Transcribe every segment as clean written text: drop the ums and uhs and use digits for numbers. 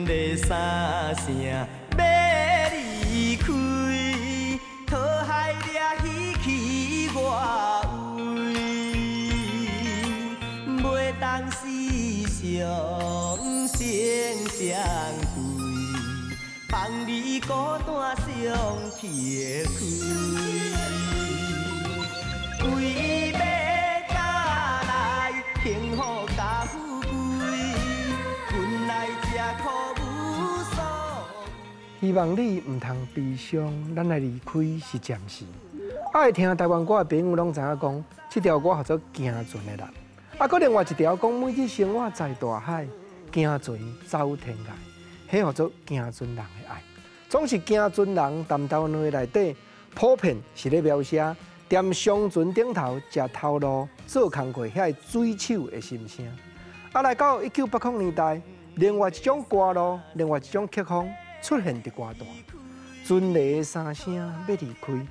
犁三声欲离开，讨海掠鱼去外围，袂当时常成相对，放你孤单伤撇开。为欲甲来幸福佮富贵，阮来吃苦无所希望你毋通悲伤，咱來離開是暫時。愛聽台灣歌的朋友攏知影講，這條歌號做《行船的人》。啊，閣另外一條講，每日生活在大海，行船走天涯，彼號做行船人的愛。總是行船人踮台灣話內底，普遍是咧描寫踮商船頂頭食頭路、做工課遐个水手的心聲。啊，來到1980年代，另外一種歌路，另外一種曲風出現佇歌壇。船犁三聲欲離開，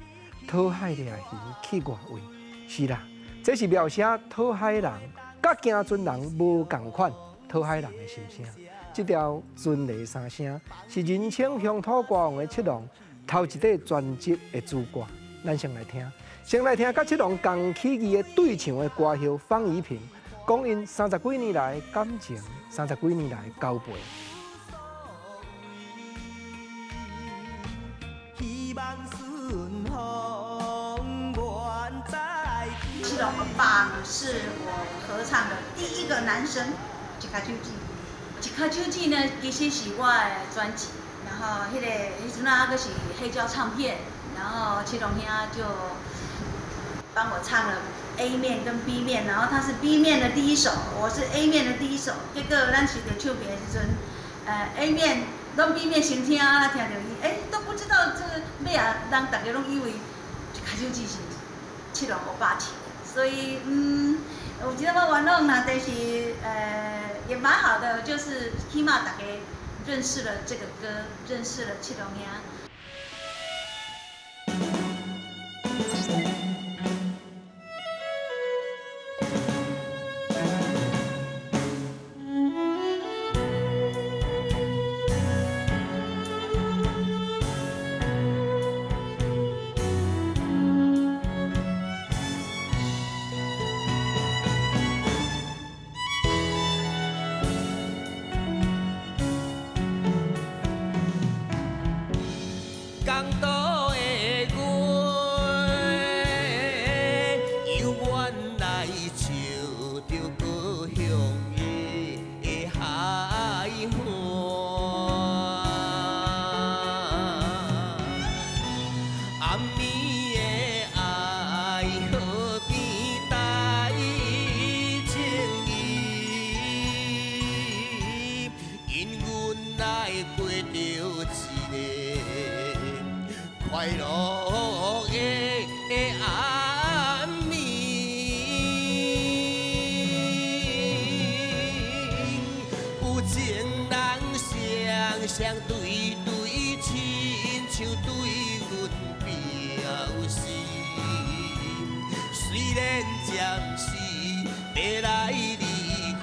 討海掠魚去外圍。是啦，這是描寫討海人佮行船人無仝款討海人的心聲。這條船犁三聲是人稱鄉土歌王的七龍頭一塊專輯的主歌。咱先來聽，先來聽佮七龍仝起義的對唱的歌后方怡平，講𪜶30幾年來感情，30幾年來交陪。希望順風願再七龍歐巴是我合唱的第一個男生，一跤手指，一跤手指呢，其實是我的專輯，然後彼個彼陣仔閣是黑膠唱片，然後七龍兄就幫我唱了 A 面跟 B 面，然後他是 B 面的第一首，我是 A 面的第一首。結果咱是佇唱片的時陣，A 面攏 B 面先聽，啊聽著伊，都不知道這尾仔人逐家攏以為一跤手指是七龍歐巴唱的，所以有一點仔冤枉啦，但是也蠻好的，就是起碼大家認識了這個歌，認識了七龍兄。港島的月，犹原來照著故鄉的海岸。暗暝的愛，何必帶情意？因阮來過著一个快樂的暗暝，有情人雙雙對對，親像對阮表示，雖然暫時欲來離開。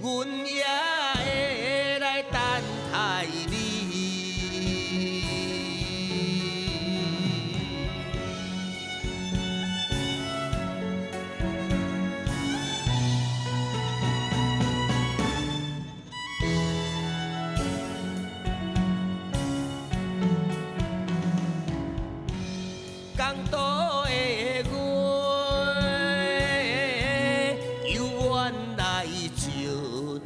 阮也會來等待你。港島的月，猶原來照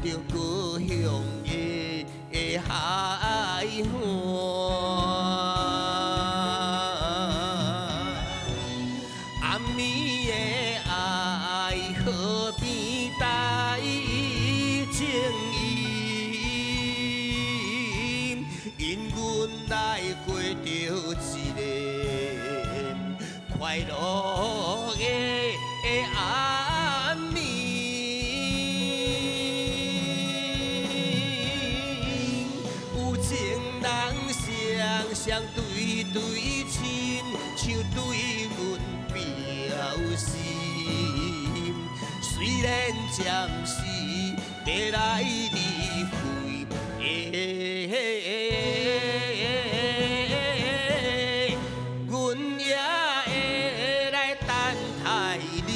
著故鄉的海岸。暗暝的愛，何必帶情意？因阮來過著一個快樂的暗暝，有情人雙雙對對，親像對阮表示，雖虽然暂时欲来离开，阮也会来等待你。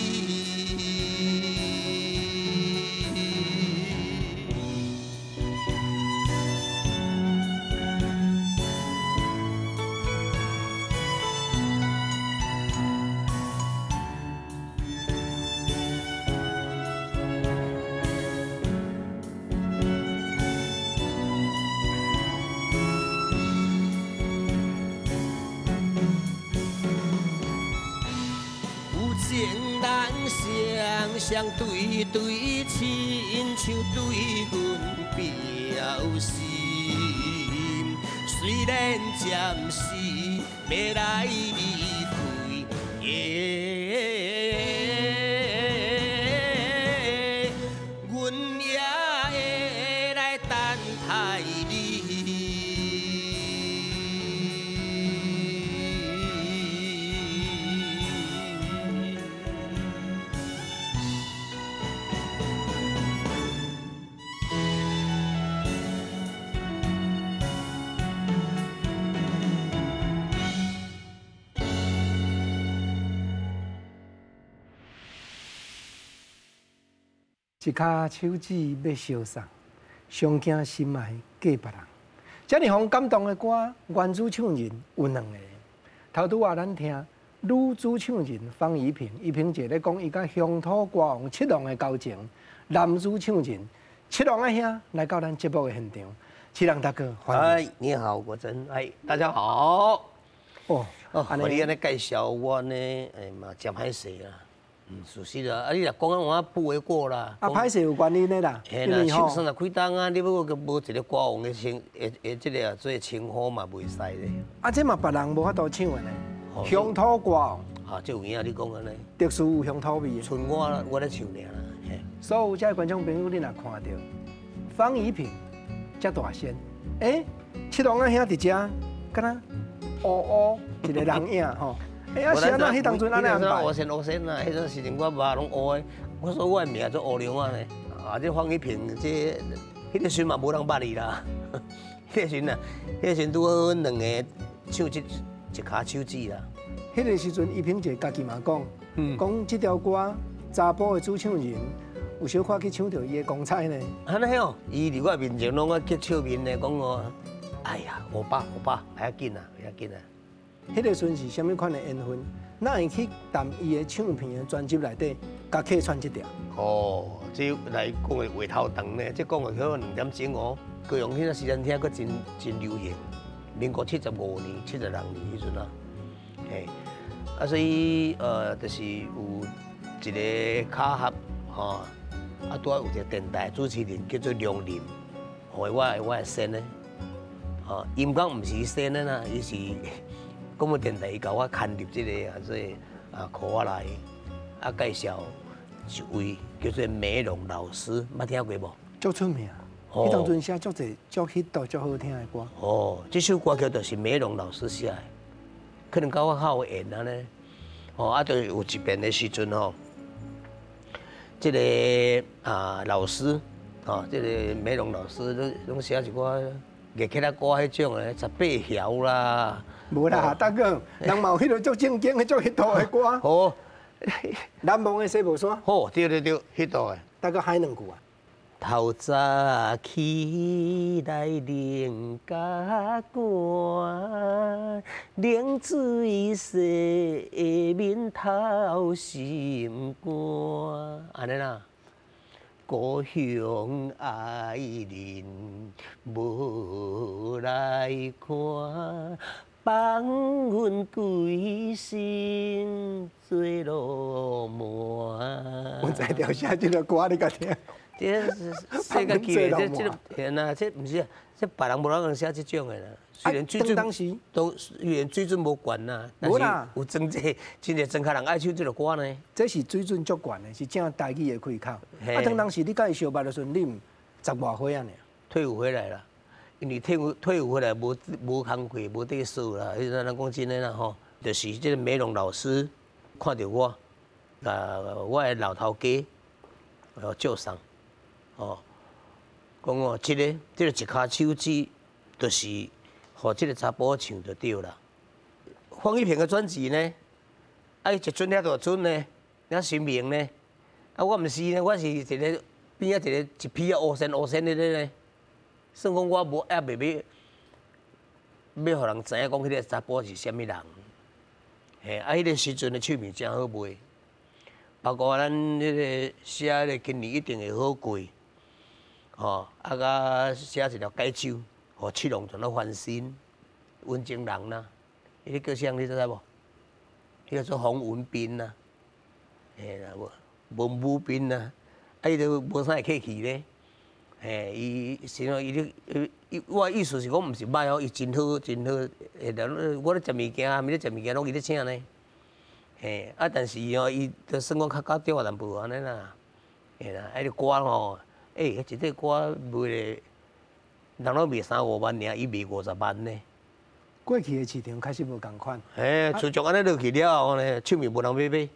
有情人双双对对，亲像对阮表示，虽然暂时欲来离开，阮也会来等待你。一跤手指欲相送，上惊心爱过别人。遮尔予感动的歌，原主唱人有两个。头拄仔咱听女主唱人方怡萍，怡萍姐咧讲伊佮乡土歌王七龙的交情；男主唱人七龙阿兄来到咱节目的现场。七龙大哥，欢迎。哎，你好，国珍。哎，大家好。哦哦，你按呢介绍我呢，哎嘛真歹势啦。事实啦，啊，你若讲啊，我不为过啦。啊，歹势有原因的啦。嘿啦，唱30几冬啊，你欲阁无一个歌王的称，的这个做称呼嘛，袂使咧。啊，这嘛别人无法度唱的呢。乡土歌王。啊，这有影你讲按呢。特殊有乡土味。賰我，我咧唱尔啦。嘿。所有这观众朋友，你若看著方怡萍遮大仙，欸，七龙仔兄伫遮，敢若乌乌一个人影吼。欸，啊是按怎？彼当阵按呢安排？乌仙乌仙啊，彼阵时阵我肉拢乌的，我说我的名做乌龙仔呢。啊，这方怡萍这，彼个时嘛无人捌伊啦。彼个时啊，彼个时拄好阮两个唱这一跤手指啦。彼个时阵，怡萍姐家己嘛讲，讲这条歌查埔的主唱人有小可去抢著伊的光彩呢。按呢哦，伊伫我面前拢啊结笑面呢，讲哦，哎呀，欧巴欧巴，袂要紧啊，袂要紧啊。彼个时阵是啥物款的缘分？哪会去谈伊的唱片的专辑内底，共客串这条？哦，这来讲的话头长呢，这讲的可能2点钟哦。高雄彼个时阵听阁真真流行，民国75年、76年彼阵啊，嘿，啊所以就是有一个巧合吼，啊拄仔有一个电台主持人叫做梁林，予我的先呢，吼，伊毋讲毋是先的啦，伊是。广播电台伊共我牵入这个啊，做啊课仔来啊介绍一位叫做梅龙老师，捌听过无？足出名，彼当阵写足济足彼道足好听的歌。哦，这首歌曲就是梅龙老师写的，可能佮我较有缘按呢。哦，啊，就有一遍的时阵吼，这个啊老师，哦，这个梅龙老师拢拢写一寡热起来歌彼种的，18条啦。无啦，大哥，人嘛有彼个足正经的、足彼套的歌。好，难忘的西部山。好，对对对，彼套的。大哥喊两句啊。透早起来冷甲寒，冷水洗面头心肝，按呢啦。故乡爱人无来看。放阮规身做落魔。我才调写这个歌，你敢听？这世界级的，这这个，啊，这毋是啊，这别人无人会写这种的啦。虽然水准都虽然水准无悬啦，但是有装这真济庄跤人爱唱这个歌呢。这是水准足悬的，是正台语的开口。啊，当时你佮伊相捌的时阵，你毋10外岁啊尔？退伍回来啦。因为退伍回来无工课，无得做啦。彼阵咱讲真的啦吼，就是这个美容老师看著我，我的老头家借送，哦，讲哦，這個一跤手指，就是予這個查埔唱就對啦。方一平的專輯呢，啊，伊一尊遐大尊呢，遐神明呢，啊，我毋是呢，我是一個邊仔一個一匹仔烏仙烏仙的咧呢，算講我無猶未欲予人知影講彼個查埔是啥物人，嘿，啊，彼個時陣的唱片誠好賣，包括咱彼個寫彼個今年一定會好過，吼，啊，佮寫一條解酒，予七龍全都翻新，溫情人啦，彼個叫啥？你知無？彼個做洪文斌啦，嘿啦，無文武斌啦，啊，伊都無啥會客氣咧。嘿，伊是喏，伊咧，伊我意思是講，毋是歹哦，伊真好，真好。我咧食物件，啥物咧食物件，攏伊咧請呢。嘿，啊，但是哦，伊就算講較較釣淡薄按呢啦，嘿啦，啊，彼歌吼，欸，彼一塊歌賣咧，人攏賣三五萬爾，伊賣50萬呢。過去的市場確實無仝款。嘿，自從按呢落去了後呢，唱片無人欲買。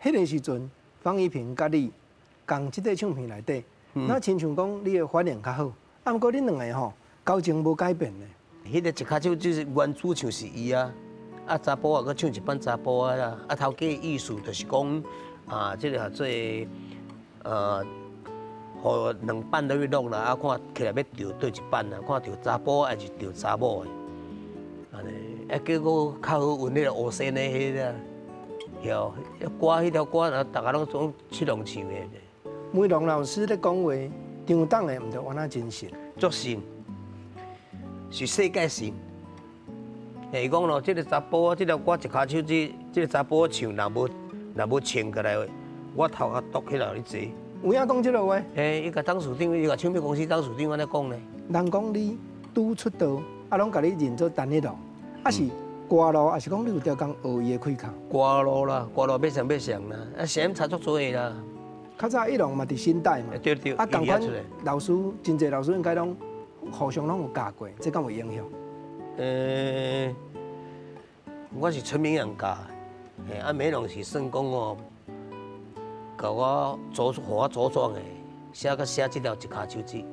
彼個時陣，方一平佮你仝這塊唱片內底。那親像講你的反應較好，啊，毋過恁兩个吼交情無改變呢。彼個一跤手就是原主唱是伊啊，啊查埔仔閣唱一擺查埔仔啦，啊頭家的意思就是講啊，這個叫做予兩版落去錄啦，啊看起來欲著佗一版啦，看著查埔還是著查某的，按呢，啊結果較好阮彼個烏仙的彼個，曉，歌彼條歌，逐家攏總七龍唱的。梅隆老師咧講話，張董的毋著按怎真實？足信，是世界信。伊講咯，這個查埔，這條歌一跤手指，這個查埔唱，若無穿過來，我頭殼剁起來予你坐。有影講這个話？嘿，伊共董事長，伊共唱片公司董事長按呢講呢。人講你拄出道，啊，攏共你認做陳一龍，啊是歌路，抑是講你有刁工學伊的開口？歌路啦，歌路欲像欲像啦，啊，聲差足濟的啦。較早一龍嘛佇新代嘛，對對，啊，仝款老師真濟老師應該攏互相攏有教過，這敢有影響？我是陳明陽教，嘿，啊，梅龍是算講哦，共我組，予我組裝的，寫佮寫這條一跤手指。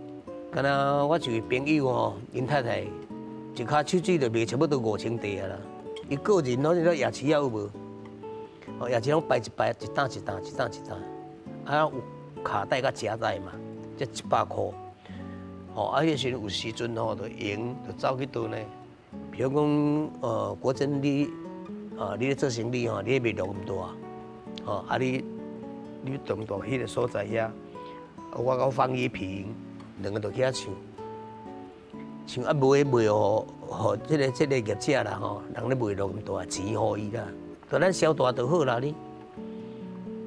敢若我一位朋友吼，𪜶太太一跤手指就賣差不多5000塊啊啦。伊個人攏是咧夜市仔有無？哦，夜市攏擺一擺，一擔一擔，一擔一擔。啊，有卡帶佮夾帶嘛，才100箍。吼，啊，彼時陣有時陣吼，就閒就走去佗呢？比如講，國珍你，啊，你咧做生理吼，你咧賣龍咁大，吼，啊你，你中大彼個所在遐，我佮方一平兩个就去遐唱，唱啊賣賣予這個業者啦吼，人咧賣落咁大錢予伊啦，就咱銷大就好啦你。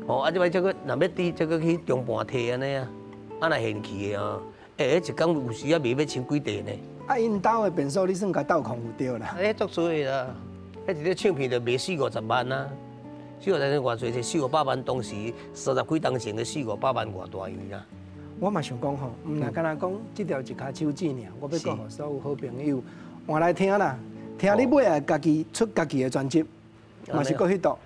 哦，啊，這擺這個若欲佇這個去中盤提按呢啊，啊若現去的哦，欸，彼一工有時啊賣欲千幾塊呢。啊，𪜶兜的便所你算共鬥空有對啦。欸，足濟啦，彼一個唱片就賣四五十萬啊，四五十萬偌濟，就四五百萬，當時30幾冬前的四五百萬偌大錢啊。我嘛想講吼，毋若干焦講這條一跤手指爾，我欲閣予所有好朋友換來聽啦，聽你尾仔家己出家己的專輯，嘛是閣彼度。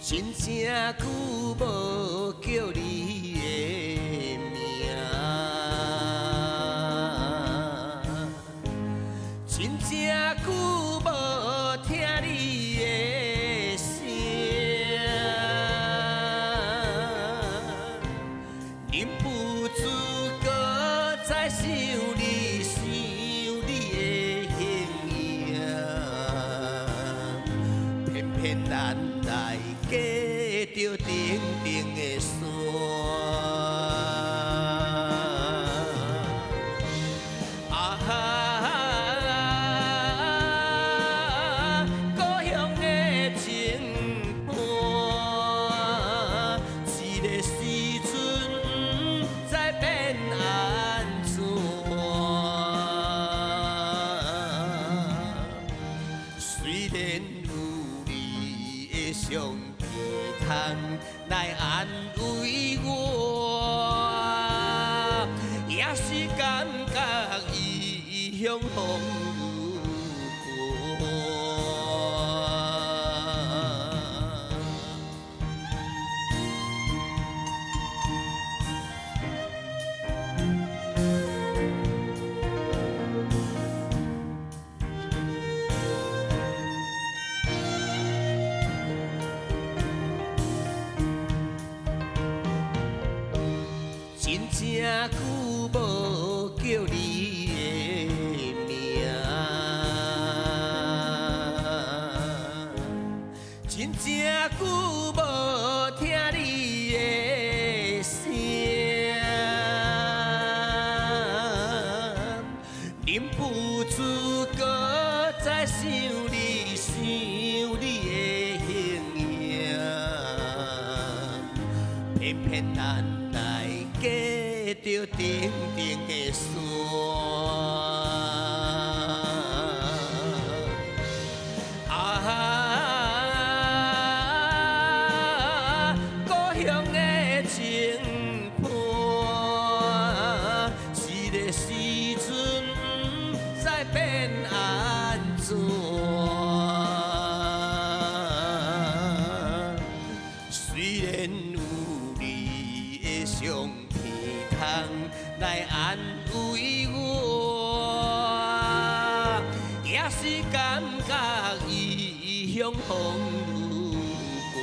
真正久無叫你的名，真正久無聽你的聲，忍不住閣再想你，想你的形影，偏偏咱來隔著長長的山。啊，故鄉的情伴，這个時陣不知欲相片通来安慰我，也是感觉异乡风雨过。真正久无叫你的名，真正久无听你的声，忍不住阁再想你，想你的形影，偏偏等待过著长长的线。啊，故乡的情伴，这个时阵不知变按怎。虽然有你的相片通来安慰我，也是感觉异乡风雨过。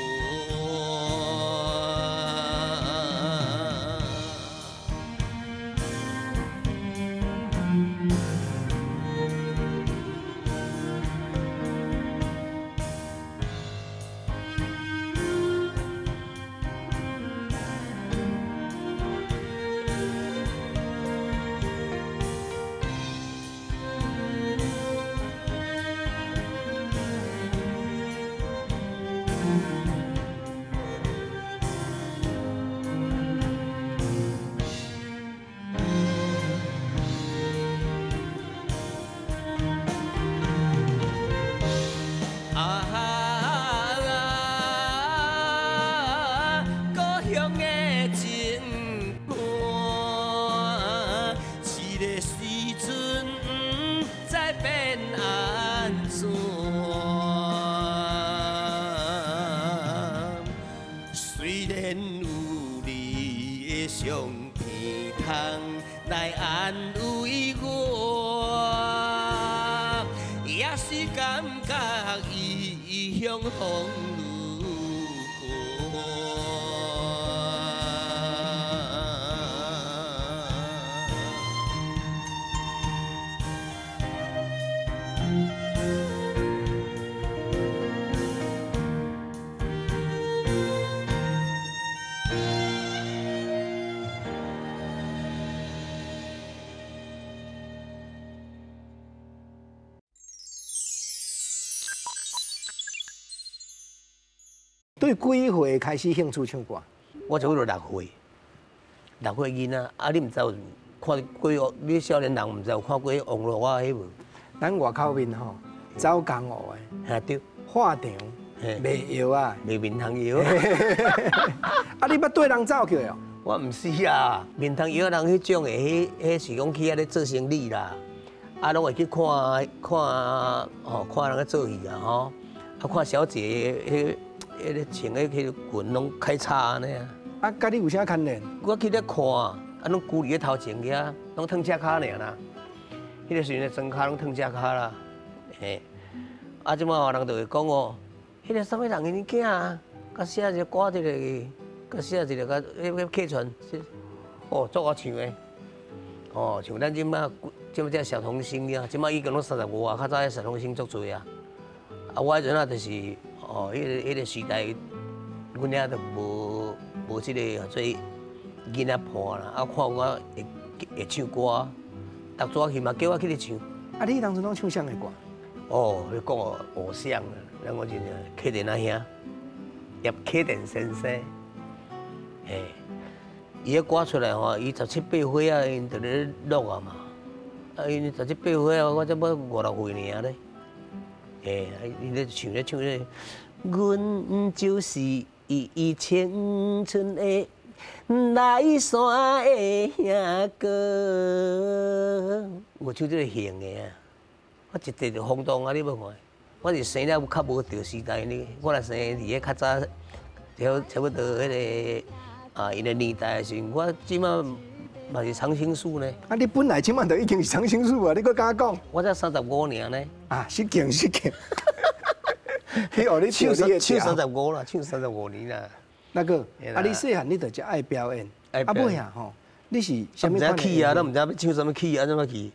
啊，故乡的情伴，这个时阵不知变按怎。虽然有你的相片通来安慰我，也是感觉异乡风雨过。对几岁开始兴趣唱歌？我差不多6岁，6岁囡仔，啊，你毋知有看过？你少年人毋知有看过王乐仔彼无？咱外口面吼，走江湖的，嘿对，画场卖药啊，卖面汤药。啊，你捌缀人走去哦？我毋是啊，面汤药人彼种的，彼彼是讲去遐咧做生意啦，啊，拢会去看看吼，看人咧做戏啊吼，啊，看小姐彼。彼个穿彼个裙拢开叉按呢啊！啊，佮你有啥牵连？我去咧看，啊，拢孤伫咧头前遐，拢褪只跤尔啦。彼个时阵庄跤拢褪只跤啦，嘿。啊，这摆人就会讲哦，彼个啥物人𪜶囝啊，佮写一个歌一个，佮写一个佮彼个客串，哦，足好唱的。哦，像咱这摆这摆小童星啊，这摆已经拢35啊，较早小童星足济啊。啊，我彼阵啊就是。哦，彼个时代，阮遐就无这个做囡仔伴啦。啊，看我会唱歌，逐早去嘛叫我去咧唱。啊，你当阵拢唱啥个歌？哦，你讲偶像啊，咱讲真正启田阿兄，叶启田先生，嘿，伊个歌出来吼，伊17、8岁啊，𪜶就咧录啊嘛。啊，𪜶17、8岁啊，我才要5、6岁尔咧。嘿，𪜶咧唱咧唱咧，阮就是伊青春的来山的兄哥。我唱這个型的啊，我一直就轟動啊！你欲看，我是生了較無著時代呢，我若生佇咧較早，差不多彼个啊，𪜶的年代的時陣，我這馬嘛是常青樹呢。啊，你本來這馬就已經是常青樹啊，你閣敢講？我才35爾呢。啊，失敬失敬。去予你唱唱你的唱35啦，唱35年啦。那個，啊，你細漢你就真愛表演，啊，尾啊吼，你是啥物款？毋知去啊，都毋知欲唱啥物曲，按怎去？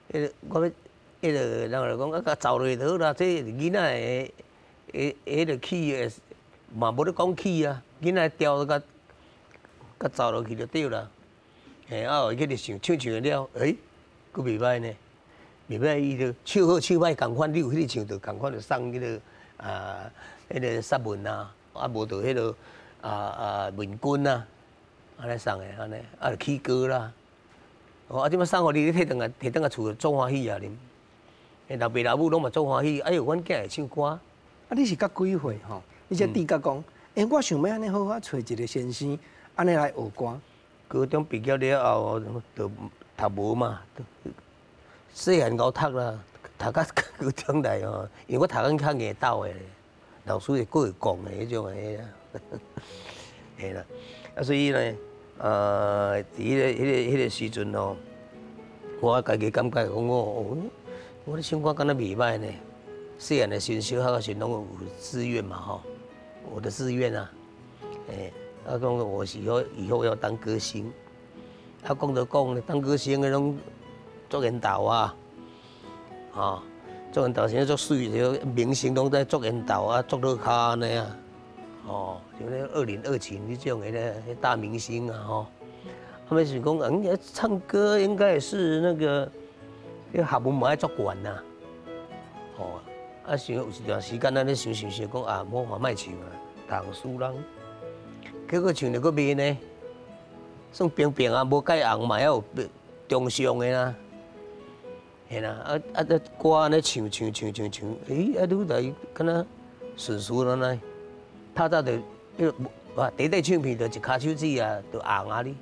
彼个我欲，彼个人就講啊，共走落就好啦。這囡仔的，彼个曲的嘛無咧講曲啊，囡仔調共共走落去就對啦。嘿，啊，後去咧想唱唱了，欸，閣袂䆀呢，袂䆀伊就唱好唱䆀仝款，你有彼个唱就仝款就送彼个啊，彼个雪文啊，啊無就彼个文君啊，按呢送的按呢，啊就起歌啦。哦，啊，這擺送予你，你提轉來提轉來厝就足歡喜啊！恁，老爸老母攏嘛足歡喜。哎喲，阮囝會唱歌。啊，你是甲幾歲吼？你才直覺講，欸，我想欲按呢好好揣一個先生，按呢來學歌。高中畢業了後，就讀無嘛，細漢𠢕讀啦，讀到高中來吼，因為我讀緊較硬鬥的，老師會閣會講的彼種的啦，嘿啦，啊所以呢，佇彼個時陣吼，我家己感覺講我，我咧唱歌敢若袂䆀呢。細漢的時陣，小學的時陣攏有志願嘛吼，我的志願啊，欸，啊講我是以後要當歌星，啊講就講咧，當歌星的攏足緣投啊，吼，足緣投，啥足媠，這明星攏在足緣投啊，足落跤按呢啊，哦，像咧二林二秦這種的咧，大明星啊吼，他們是講，嗯，唱歌應該是那個，學問嘛愛足懸呐，吼，啊想有一段時間咱咧想想想講啊，無話莫唱啊，讀書人，結果唱著閣袂呢，算平平啊，無蓋紅嘛，猶有中上的啦，嘿啦，啊啊這歌按呢唱唱唱唱唱，欸，啊愈來敢若順順按呢，透早就彼個哇，短短唱片就一跤手指啊，就紅啊哩。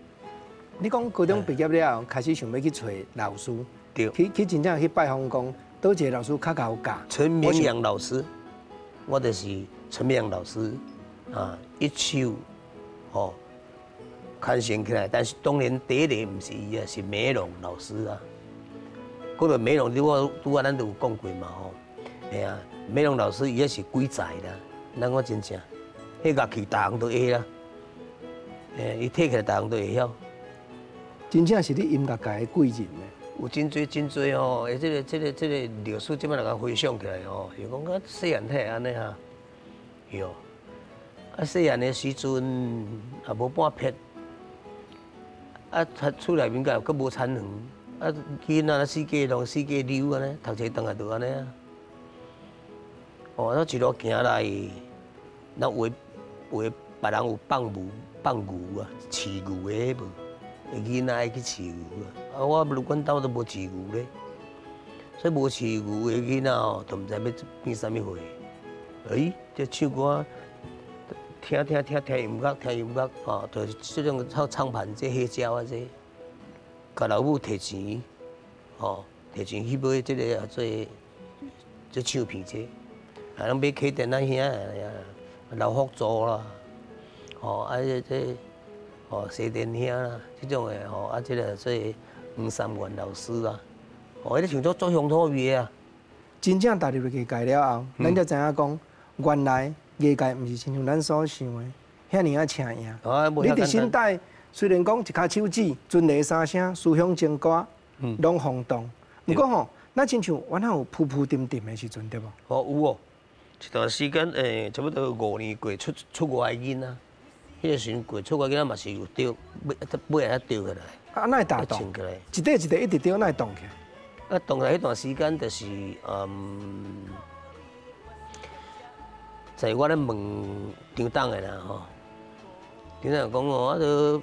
你講高中畢業了後，開始想欲去揣老師，對，去真正去拜訪講，佗一個老師較𠢕教？陳明陽老師，我就是陳明陽老師啊，一手吼牽成起來，但是當年第一个毋是伊啊，是梅龍老師啊。講到梅龍，拄拄仔咱都有講過嘛吼，嘿啊，梅龍老師伊也是鬼才啦，咱講真正，彼樂器逐項都會啦，欸，伊提起來逐項都會曉。真正是你音樂界的貴人呢。有真濟真濟吼，欸，這個歷史這擺來共回想起來吼，是講啊細漢才會按呢哈，喲，啊細漢的時陣也無半撇，啊厝內面閣閣無田園，啊囡仔四界攏四界溜按呢，讀冊轉來就按呢啊，哦，一路行來，咱有的有的別人有放牛放牛啊，飼牛的無？囡仔愛去飼牛啊！啊，我阮兜都無飼牛咧，所以無飼牛的囡仔吼，都毋知欲變啥物貨。欸，這唱歌，聽聽聽聽音樂，聽音樂，吼，就是這種唱唱盤這黑膠啊這，共老母提錢，吼，提錢去買這个啊做這唱片這，啊，攏買溪電咱兄的劉福助啦，吼，啊這這。哦，西田兄啦，這種的吼，啊，這个做黃三元老師啊，哦，彼个唱作足鄉土味啊。真正踏入藝界了後，咱才知影講，原來藝界毋是親像咱所想的遐爾仔請贏。你佇新代雖然講一跤手指，陣雷三聲，思鄉情歌，攏轟動。毋過吼，咱親像原來有浮浮沉沉的時陣，對無？哦，有哦，一段時間，欸，差不多5年過出出外的囡仔。彼个時陣過出外囡仔嘛是有著，尾尾仔才著起來。啊，哪會打動？一塊一塊一直著，哪會動起來？啊，動來彼段時間就是，嗯，在我咧問張董的啦吼，張董講哦，啊，都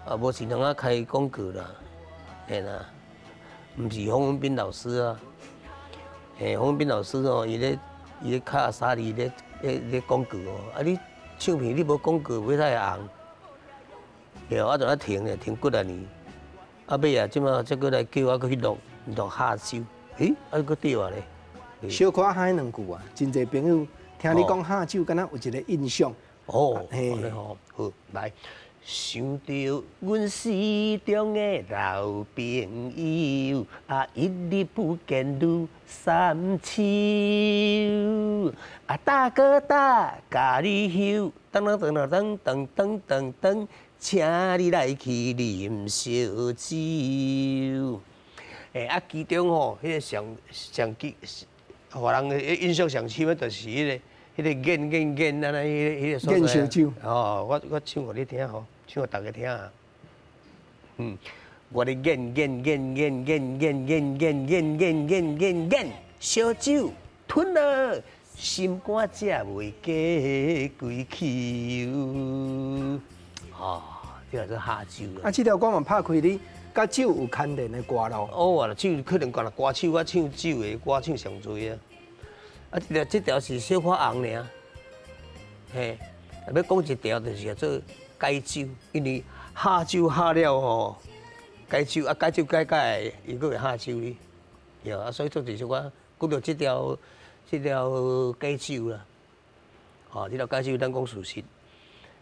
啊無錢通啊開廣告啦，嘿啦，毋是洪文彬老師啊，嘿，洪文彬老師哦，伊咧敲沙粒咧咧广告哦，啊你唱片你无广告，欲哪会红？对，啊就啊停咧，停几若年，啊尾啊，这马才阁来叫我阁去录录下酒，欸，啊阁对啊咧。小可喊两句啊，真济朋友听你讲下酒，敢若有一个印象。哦，按呢吼，好来。想著阮死中的老朋友，啊，一日不见如三秋。啊，大哥大，共你休，噔噔噔噔噔噔噔噔，请你来去啉烧酒。欸，啊，其中吼，彼个上上记，予人的印象上深的，就是彼个瘾瘾瘾按呢，彼个所在。瘾烧酒。哦，我唱予你听吼。唱予大家听啊！嗯，我咧瘾瘾瘾瘾瘾瘾瘾瘾瘾瘾瘾瘾瘾烧酒吞了，心肝才袂过规气。哦，这个做下酒啊！这条歌嘛拍开你，佮酒有牵连的歌路。哦啊，酒可能干焦歌手，我唱酒的歌唱上济啊。啊，这条是小可红尔。嘿，欲讲一条就是做。解酒，因为下酒下了吼，解酒啊解酒解解，伊阁会下酒哩，对啊，所以做一小可讲著这条解酒啦，吼，这条解酒咱讲事实，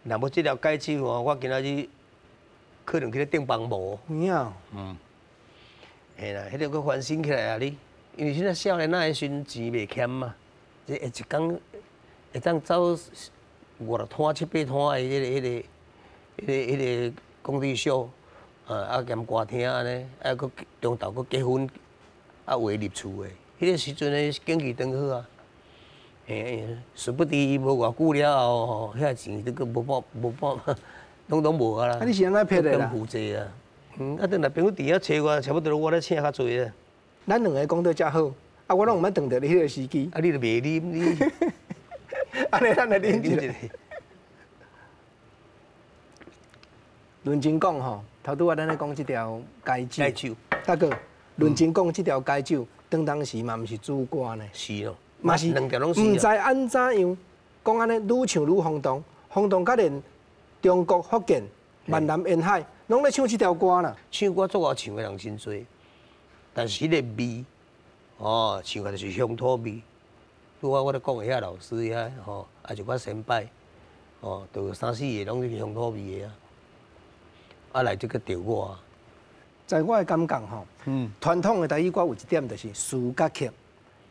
若无这条解酒吼，我今仔日可能去咧钉房无。有影。嗯。嘿啦，彼个阁翻身起来啊你，因为现在少年仔的时阵钱袂俭嘛，这一工会当走五六摊、七八摊的彼个工地秀，啊兼歌厅按呢，啊阁中昼阁结婚，啊会入厝的，彼个时阵的经济当好啊，嘿，殊不知无偌久了后吼，遐钱都阁无半无半，拢拢无啊啦。啊，你是按怎骗的啦？负债啊，嗯，啊，转来朋友伫遐揣我，差不多我咧请较济啊。咱两个讲得遮好，啊，我拢毋捌撞著你彼个时机。啊，你都袂啉你。按呢，咱来啉一下。论真讲吼，头拄仔咱咧讲这条解酒。解酒。大哥，论真讲这条解酒，当当时嘛毋是主歌呢。是咯。嘛是。两条拢是。毋知按怎样，讲按呢，愈唱愈轰动，轰动甲连中国福建、闽南沿海，拢咧唱这条歌啦。唱歌足𠢕唱的人真济，但是彼个味，哦，唱起来就是乡土味。拄仔我咧讲的遐老师遐吼，啊一寡先辈，哦，就三四个拢是乡土味的啊。啊，来这个著我。在我的感觉吼，传统的台语歌有一点就是词佮曲，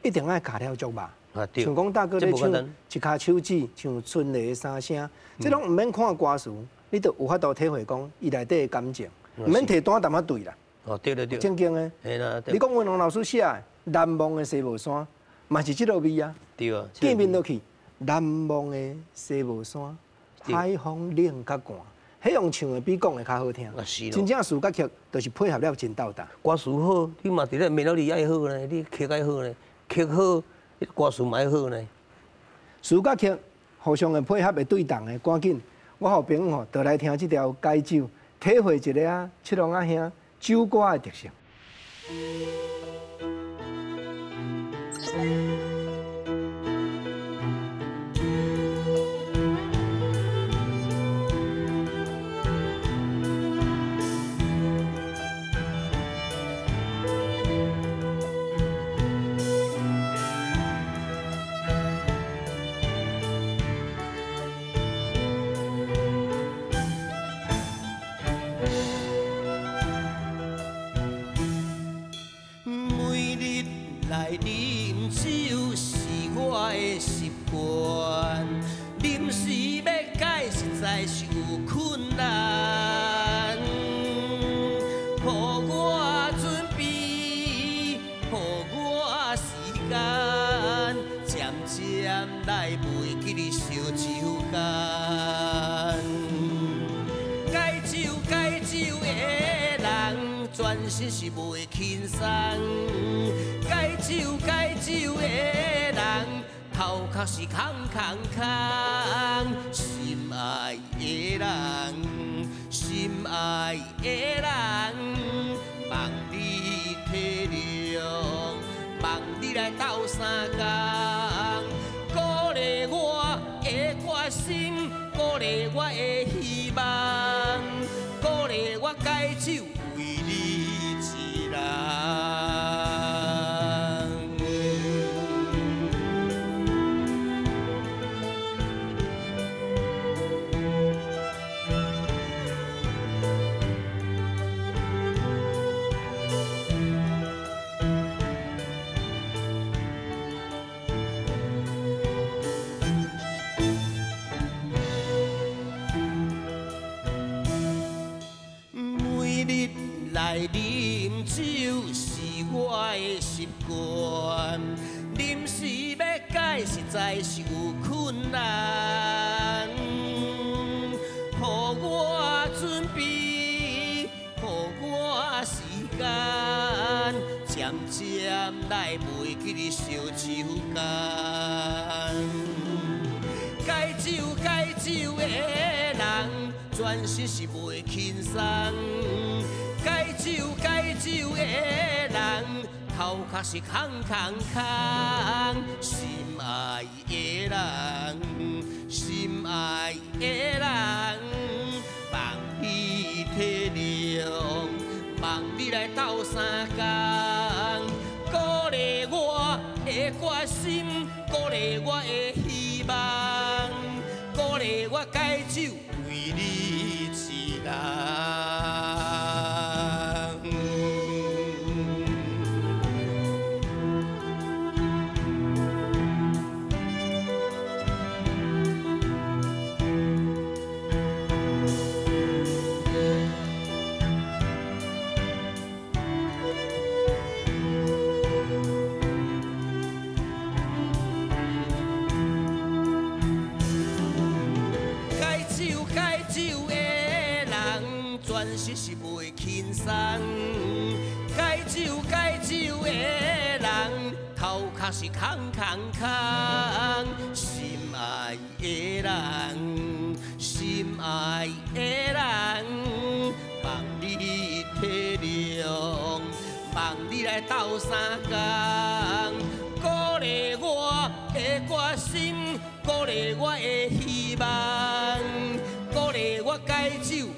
一定爱咬了足肉。啊，对。像讲大哥咧唱一跤手指，唱春雷三声，这拢毋免看歌词，你就有法度体会讲伊内底的感情，毋免提单淡仔对啦。哦，对对对。正经的。嘿啦。你讲文龙老师写的《难忘的西帽山》，嘛是这个味啊。对啊。见面落去，难忘的西帽山，海风冷甲寒。彼用唱的比讲的较好听。啊是咯。真正词佮曲，就是配合了真斗搭。歌词好，你嘛伫咧 melody 爱好呢，你曲爱好呢，曲好，歌词嘛爱好呢。词佮曲互相的配合会对动的，赶紧，我予朋友吼，就来听这条解酒，体会一下啊，七龙仔兄酒歌的特色。啉酒是我的习惯，临时欲改实在是有困难。予我准备，予我时间，渐渐来袂记得烧酒干。戒酒戒酒的人，全身是袂轻松。戒酒戒酒的人，头壳是空空空。心爱的人，心爱的人，望你体谅，望你来斗相共，鼓励我。酒是我的习惯，临时欲改实在是有困难。予我准备，予我时间，渐渐来袂记得烧手工。戒酒戒酒的人，全身是袂轻松。戒酒戒酒的人，头壳是空空空。心爱的人，心爱的人，望你体谅，望你来斗相共，鼓励我的决心，鼓励我的希望，鼓励我戒酒为你一人。是袂轻松，戒酒戒酒的人，头壳是空空空。心爱的人，心爱的人，望你体谅，望你来斗相共，鼓励我的决心，鼓励我的希望，鼓励我戒酒。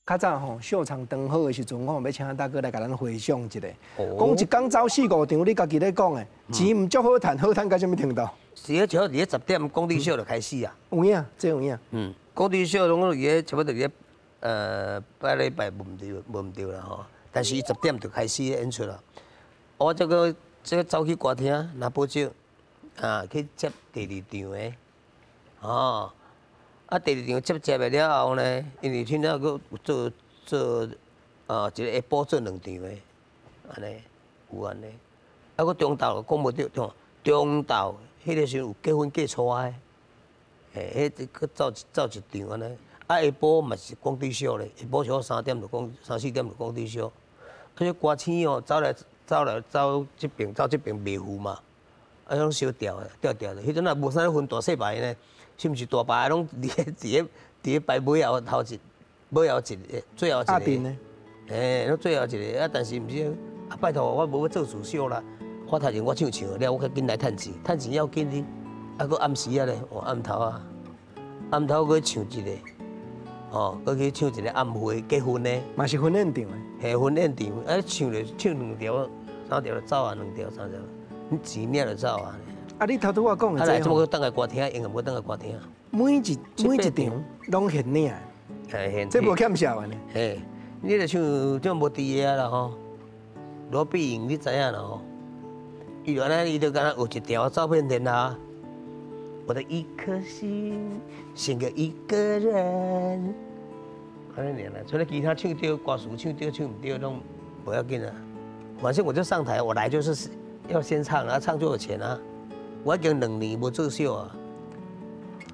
较早吼，秀场长好的时阵，我欲请大哥来共咱回想一下。讲一工走四五场，你家己咧讲的，钱毋足好趁，好趁到啥物程度？是咧，差不多伫咧10点，广地秀就开始啊。有影，这有影。嗯，广地秀拢伫咧差不多伫咧，拜礼拜无毋对，无毋对啦吼。但是伊10点就开始演出啦。我这个走去歌厅拿宝石，啊，去接第二场的，哦。啊，第二场接的了后呢，因为听了阁有做啊，一个下晡做2场的，按呢有按呢。啊，阁中昼讲无著，中昼彼个时阵有结婚嫁娶的，嘿，彼阁走一场按呢。啊，下晡嘛是广地秀咧，下晡差不多3点就讲，3、4点就广地秀。啊，这歌星哦，走来走这边，走这边袂赴嘛，啊，拢小调的，调调的。彼阵也无啥咧分大细排呢。是毋是大排拢伫咧排尾后头一，尾后一个，最后一个。嘿，拢最后一个啊！但是毋是啊？拜托，我无欲做主秀啦。我头前我唱唱了，我较紧来趁钱，趁钱要紧哩。啊，阁暗时啊咧，哦，暗头啊，暗头阁唱一个，哦，阁去唱一个暗会结婚的。嘛是婚宴场的。嘿，婚宴场啊，唱咧唱2条、3条就走啊，2条、3条，你钱领就走啊。啊！你头拄仔讲的这，啊，来，怎么阁转来歌厅？永远无转来歌厅。每一场拢现领，这无欠笑的呢。嘿，你若像这无伫的啦吼，罗碧莹你知影啦吼？伊就按呢，伊就敢若学一条走遍天下。我的一颗心，献给一个人。按呢尔啦，除了其他唱对歌词唱对唱毋对拢无要紧啊。反正我就上台，我来就是要先唱啊，唱就有钱啊。我已经2年无做秀啊，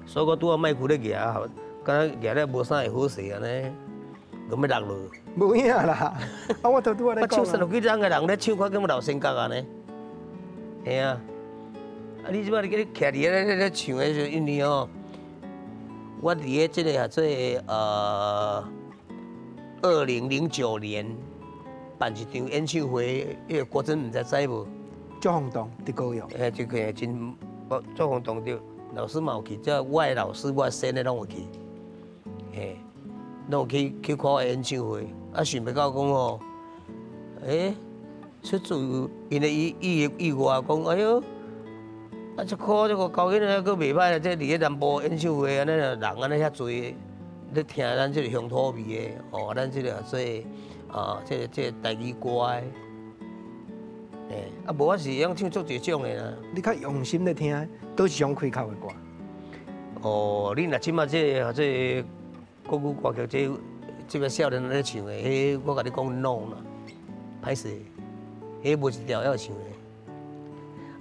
所以我拄仔麦克咧举啊，敢若举咧无啥会好势按呢，就欲落落。无影啦，啊我头拄仔咧讲。我唱30几人个人咧唱，看敢有老身角按呢？嘿啊，啊你这摆你徛伫咧咧唱的时阵，因为哦，我伫咧这个下做2009年办一场演唱会，彼个国珍毋知知无？足轰动，伫高雄。嘿，这个真足轰动着，老师嘛有去，这我的老师、我的先的拢有去，嘿，拢有去看我的演唱会。啊，想袂到讲吼，欸，出自因为伊伊意外讲，哎哟，啊这箍这个交音啊，阁袂歹啦，这伫咧南部演唱会按呢，人按呢遐济，咧听咱这个乡土味的，哦，咱这个做啊，这个台语歌的，欸，啊无我是会晓唱足济种的啦。你较用心咧听，佗一种开口的歌？哦，你若这马这个国语歌曲，这个少年咧唱的，彼我共你讲 no 啦，歹势，彼无一条会晓唱的。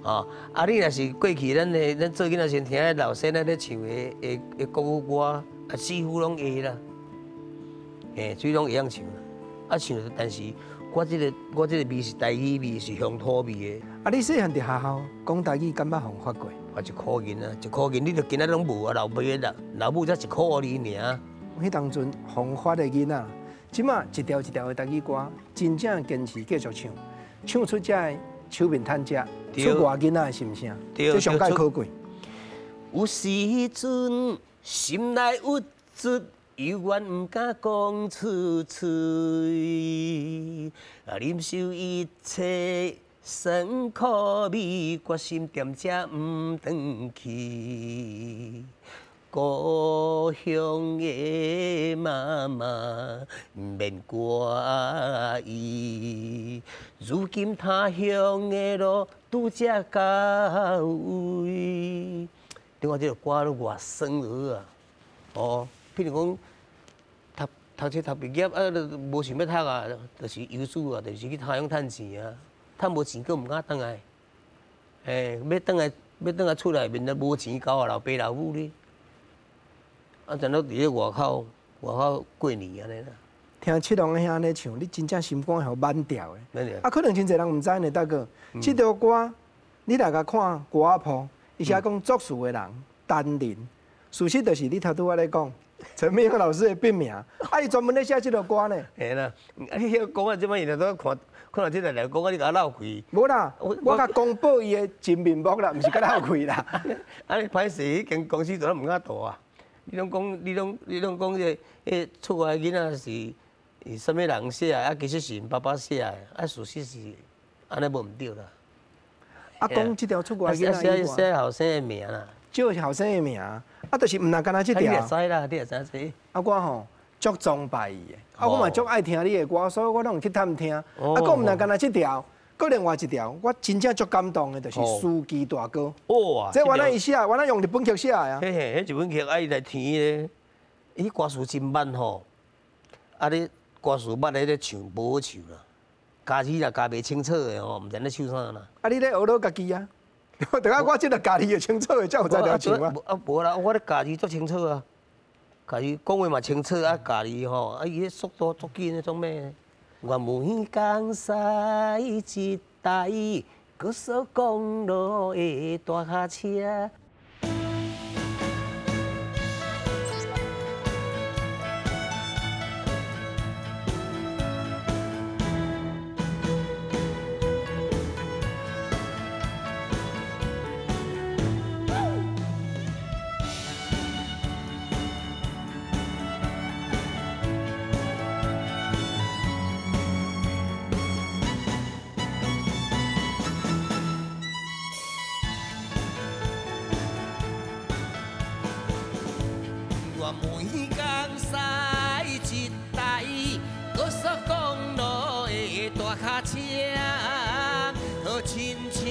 哦，啊！你若是过去咱的咱做囡仔时听彼老先生咧唱的国语歌，啊，似乎拢会啦，嘿，所以拢会晓唱啦。啊，唱，但是我这个味是台语味，是乡土味的。啊，你细汉伫学校讲台语，敢捌予罚过？罚一箍银啊，一箍银，你著今仔拢无啊，老爸老老母才一箍尔尔。彼当阵予罚的囡仔，这马一条一条的台语歌，真正坚持继续唱，唱出这个手面趁食。出外囡仔的心声，这上盖可贵。有时阵心内郁卒，犹原毋敢讲出嘴，忍受一切酸苦味，决心踮遮毋转去。故乡的妈妈免挂意，如今他乡的路拄才到位。你看这个歌都偌酸落啊！哦，譬如讲读读册读毕业啊，无想欲读啊，就是游子啊，就是去他乡趁钱啊，趁无钱阁毋敢转来。嘿，欲转来，欲转来厝内面都无钱交啊，老爸老母咧。啊，全拢伫咧外口，外口过年按呢啦。听七龙兄按呢唱，你真正心肝会慢掉的。啊，可能真济人毋知呢，大哥。这条歌，你来共看歌仔谱，伊写讲作词的人陈林，事实就是你头拄仔咧讲陈明勇老师的笔名，啊，伊专门咧写这条歌呢。嘿啦，啊，你遐讲啊，这摆伊都看，看到这个来讲啊，你共我闹开。无啦，我共公布伊的真面目啦，毋是共闹开啦。啊，你歹势，彼间公司做毋敢大啊。你拢讲，你拢讲，这个出外囡仔是啥物人写的？啊，其实是𪜶爸爸写的，啊，事实是按呢无毋对啦。啊，讲这条出外囡仔写写后生的名啦，借后生的名，啊，就是毋若干焦这条。你也知啦，你也知这。啊，我吼足崇拜伊的，啊，我嘛足爱听你的歌，所以我拢有去探听。啊，阁毋若干焦这条。阁另外一条，我真正足感动的，就是司机大哥。哇！这原来伊写，原来用日本曲写的啊。嘿嘿，彼日本曲啊，伊来填咧，伊歌词真慢吼。啊，你歌词慢咧咧唱无好唱啦，家己若加袂清楚的吼，毋知咧唱啥啦。啊，你咧学落家己啊？等下我这个家己会清楚的，才有才调唱啊。啊，无啦，我咧家己足清楚啊，家己讲话嘛清楚啊，家己吼，啊伊彼速度足紧的，创咩？我每工驶一台高速公路的大卡车。我每工驶一台高速公路的大卡车，好亲像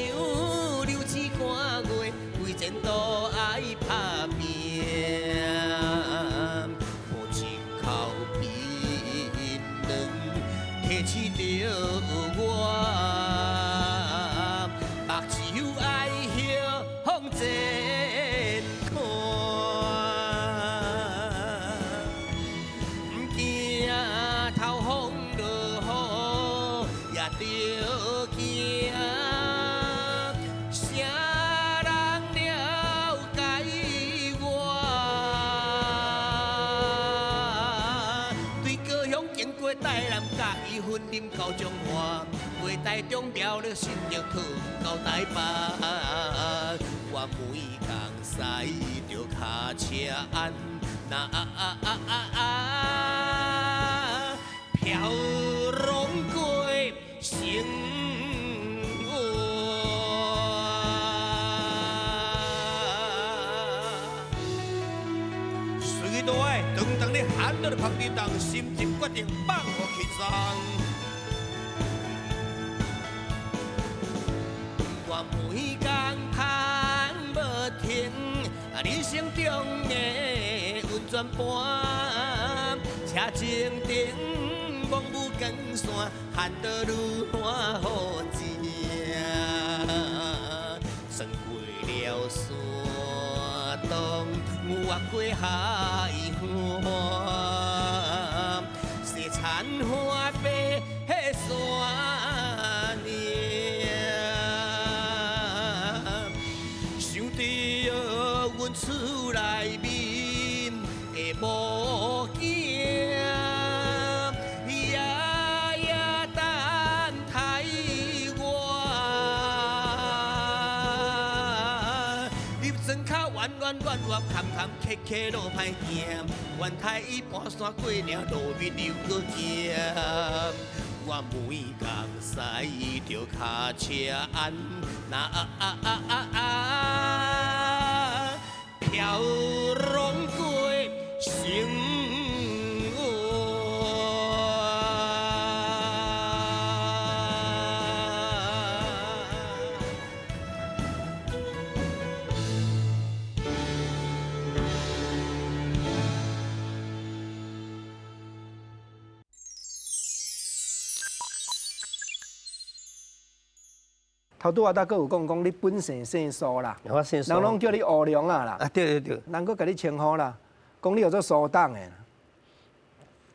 流星赶月，为前途爱打拼。无一口槟榔提醒著我，目睭爱向前看。到彰化，过台中苗栗新竹桃园到台北，我每工驶著卡车按那飘浪过城大爱，长长咧喊到咧旁叮当，心情决定放予轻松。我每工叹无停，人生中的运转盘，车前顶望无光线，喊得愈烂好食。算过了山东，越过海岸，是残花白山岭。想著阮厝内面的某囝，夜夜等待我。入庄口弯弯弯弯坎坎坷坷路歹行，原台伊盘山过岭路面又阁行。我每工驶著跤车安那飘浪过生活。頭拄仔大哥有講講你本姓姓蘇啦，我姓蘇，人攏叫你烏龍仔啦。啊對對對，人閣共你稱呼啦，講你叫做蘇董的。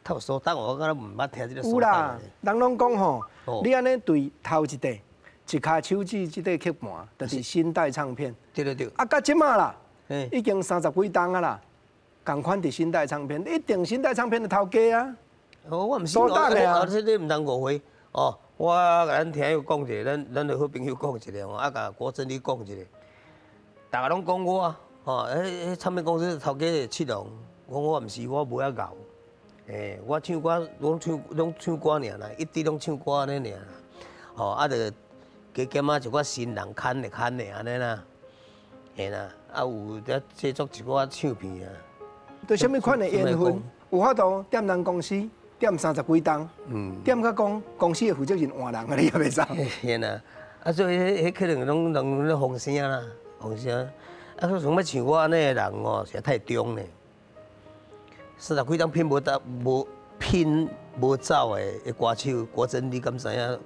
頭蘇董，我敢若毋捌聽這個蘇董。有啦，人攏講吼，你按呢對頭一塊一跤手指這塊曲盤，就是新代唱片。對對對。啊，到這馬啦，已經30幾冬啊啦，仝款佇新代唱片，一定新代唱片的頭家啊。哦，我毋是蘇董的啊。這你毋通誤會哦。我共咱聽友講一下，咱的好朋友講一下吼，啊，共郭真理講一下，逐个攏講我，吼，彼唱片公司頭家是七龍，講我毋是，我無遐𠢕，欸，我唱歌攏唱歌爾啦，一直攏唱歌按呢爾，吼，啊，就加減仔一寡新人牵的牵的按呢啦，嘿啦，啊有咧制作一寡唱片啊。對啥物款的緣分，有法度踮人公司？踮30幾冬，踮甲講公司的負責人換人啊，你也袂走。嘿啦，啊所以彼可能攏攏咧風聲啦，風聲。啊，像欲像我按呢个人哦，實在太中咧。30幾冬拼無得，無拼無走的歌手郭真，你敢知影？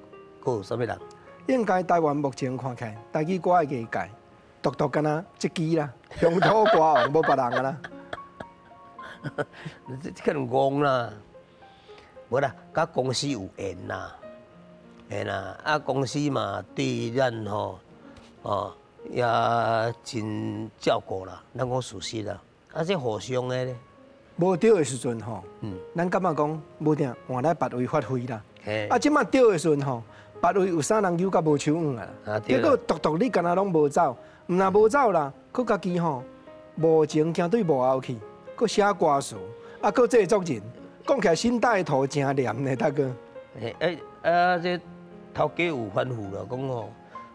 閣有啥物人？應該台灣目前看起來，台語歌的藝界，獨獨敢若這支啦，鄉土歌王無別人啊啦。這可能戇啦。無啦，佮公司有緣啦，嘿啦，啊公司嘛對咱吼，哦也真照顧啦，咱講事實啦，啊這互相的咧。無對的時陣吼，咱感覺講無定換來別位發揮啦。啊，這擺對的時陣吼，別位有啥人扭甲無手腕啊啦。結果獨獨你敢若攏無走，毋若無走啦，閣家己吼無情行對幕後去，閣寫歌詞，啊閣製作人。講起來新帶頭真黏呢，大哥。欸啊，這頭家有吩咐啦，講吼，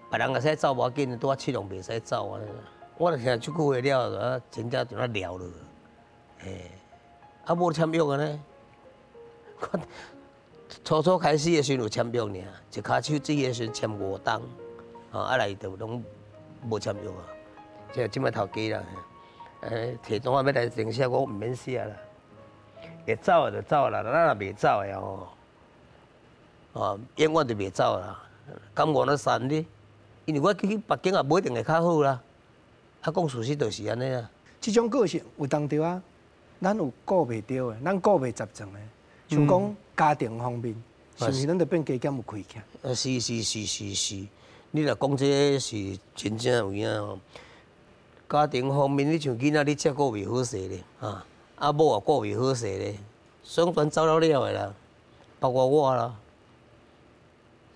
別人會使走無要緊，拄仔七龍袂使走啊。我就聽這句話了，啊，真正就那聊落。欸，啊無簽約啊呢。我初初開始的時陣有簽約爾，一跤手指的時陣簽5冬，啊來就攏無簽約啊。這這擺頭家啦，欸，提單欲來填寫，我毋免寫啦。會走的就走啦，咱若袂走的吼，哦，永遠就袂走啦。甘願咧散咧，因為我去北京也無一定會較好啦。啊，講事實就是按呢啊。這種個性有當著啊，咱有顧袂著的，咱顧袂十全的。像講家庭方面，是毋是咱就變加減有開起？啊，是是是是是，你若講這個是真正有影吼。家庭方面，你像囡仔，你照顧袂好勢咧，啊。啊，某也顧袂好勢咧，雙全走了了的啦，包括我啦。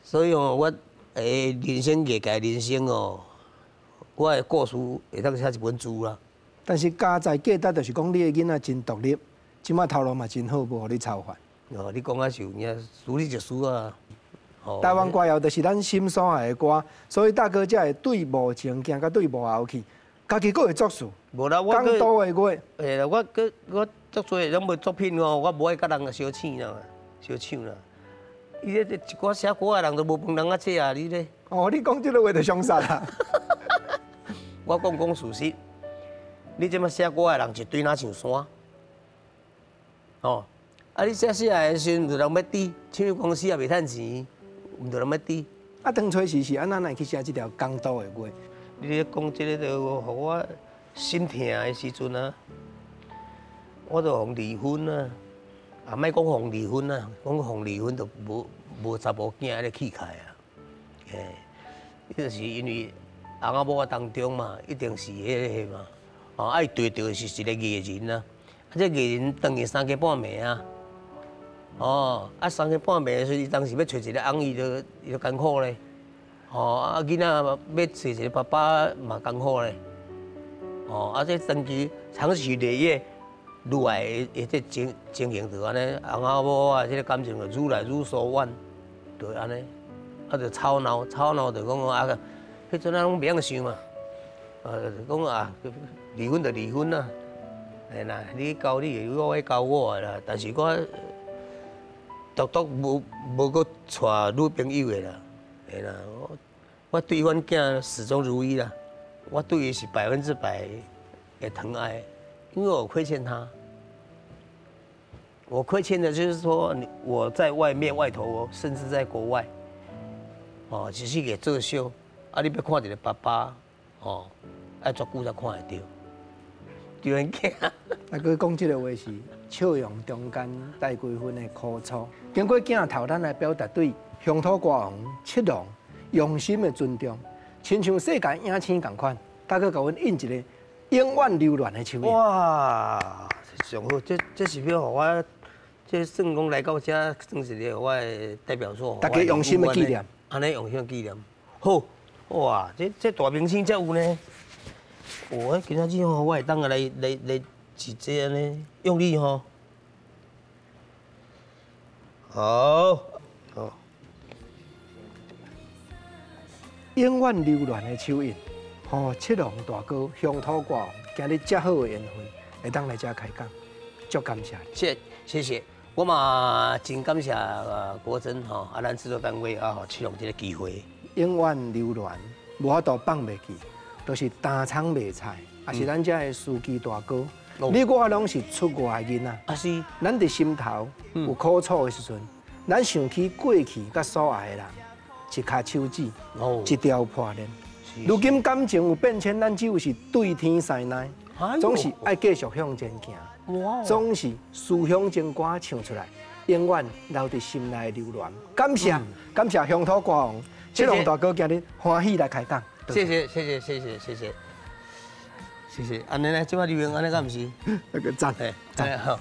所以哦，我人生藝界人生哦，我的故事會當寫一本書啦。但是家在價值就是講，你的囡仔真獨立，這擺頭路嘛真好，無予你操煩。哦，你講啊是有影，輸你一輸啊。台灣歌謠就是咱心所愛的歌，所以大哥才會對幕前行，佮對幕後去。家己閣會作事。無啦，我講多的話。會啦，我閣我足濟攏無作品哦，我無愛佮人相搶啦，相搶啦。伊這一寡寫歌的人都無飯通仔食啊！你咧？哦，你講這个話就傷殺啦。我講講事實，你這馬寫歌的人一堆若像山，哦，啊你寫寫的時陣，有人欲滴，唱片公司也袂趁錢，毋著人欲滴。啊，當初時是按怎來去寫這條港都的話？你咧講這个就予我心疼的時陣啊，我就予離婚啊，啊，莫講予離婚啊，講予離婚就無無查某囝彼个氣概啊，嘿，就是因為翁仔某仔當中嘛，一定是彼个嘛，哦，啊伊對著是一个藝人啊，啊這藝人當伊三更半暝啊，哦，啊三更半暝的時陣，伊當時欲揣一个翁，伊就伊就艱苦咧，哦，啊囡仔欲揣一个爸爸嘛艱苦咧，哦，啊這長期長期累月愈來的這情情形就按呢，翁仔某啊，這个感情就愈來愈疏遠，就按呢，啊就吵鬧，吵鬧就講啊，彼陣啊攏袂曉想嘛，啊就講啊離婚就離婚啦，嘿啦，你交你的，我愛交我的啦，但是我獨獨無無閣娶女朋友的啦，嘿啦，我我對阮囝始終如一啦，我對伊是100%的疼愛，因為我虧欠他，我虧欠的就是說，我在外面外頭，甚至在國外，哦，只是給做秀，啊，你欲看一个爸爸，哦，愛足久才看會著，對阮囝。啊，閣講這个話是笑容中間帶幾分的苦楚。經過鏡頭，咱來表達對鄉土歌王七郎用心的尊重，親像世界影星仝款，大哥共阮印一个永遠留戀的手印。哇，上好，這這是欲予我，這算講來到這，算是一个我的代表作。大家用心的紀念。按呢用心紀念。好，哇，這這大明星才有呢。我今仔日吼，我會當來來來一這按呢用力吼。好，好。永遠留戀的手印，吼，七郎大哥鄉土歌王，今日遮好的緣分，會當來遮開講，足感謝。謝謝謝，我嘛真感謝國珍吼，啊，咱製作單位啊，予七郎這个機會。永遠留戀，無法度放袂記，就是擔蔥賣菜，也是咱遮的司機大哥。你我攏是出外的囡仔，啊是，咱佇心頭有苦楚的時陣，咱想起過去佮所愛的人，一跤手指，一條破鏈。如今感情有變遷，咱只有是對天師奶，總是愛繼續向前行，總是思鄉情歌唱出來，永遠留佇心內留戀。感謝感謝鄉土歌王七郎大哥今日歡喜來開講，謝謝謝謝謝謝謝謝。謝謝，按呢呢，這擺留言按呢敢毋是？那個讚，讚好。